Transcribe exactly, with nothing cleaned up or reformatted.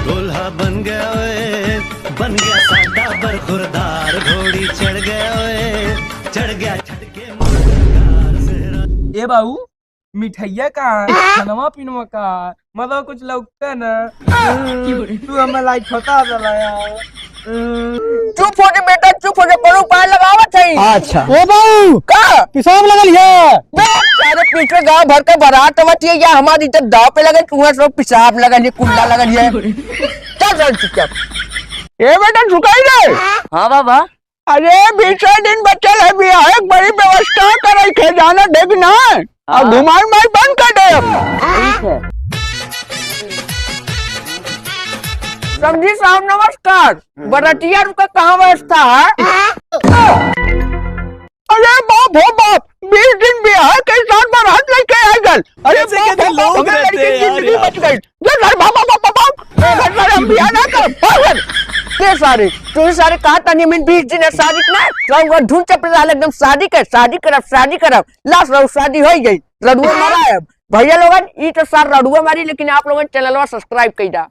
दूल्हा बन गया ओए, बन गया साडा बरखुरदार, घोड़ी चढ़ गया ओए, चढ़ गया झटके मजेदार सेहरा। ए बाबू, मिठाइया का है? खानवा पीनवा का है? मतलब कुछ लौकता ना। तू हमें लाइक होता रहला यार। चुप हो जा बेटा, चुप हो जा, कोनो उपाय लगावत है। अच्छा। ओ बाऊ, का? पेशाब लगल है। बे, सारे पीछे गांव भर के बारात आवत है, या हमारी इज्जत दाव पे लगल, तू सब पेशाब लगल है, कुल्ला लगल है। चल, चल, चुपचाप। ए बेटा, झुकाई रे। हाँ बाबा। अरे, बीसे दिन बचल है बियाह, एक बड़ी व्यवस्था करे के, जाना देख ना। अब हाँ। घुमाई माई बंद कर दे। ठीक है। समधी साहब, नमस्कार। बरतिया रुके, कहाँ व्यवस्था है? अरे बाप हो बाप, बीस दिन बियाह के साथ बारात लेके आ गल। अरे कैसे बाप कैसे हो बाप, लोग हमें रहते लड़की हैं यार जिंदगी यहाँ बच पर। गई। जो घर बाप, बाप, बाप, बाप, ए घर पर हम बियाह ना कर, भाग घर। के सारे, तू सारे कहा तनी मिन बीस दिन है शादी के ना, तो हम धुन चपले रहल एकदम शादी कर, शादी करब, शादी करब। लास्ट रहो, शादी हो गई। रडुआ मारा है। भैया लोगन, ई तो सार रडुआ मारी, लेकिन आप लोगन चैनलवा सब्सक्राइब कई दा।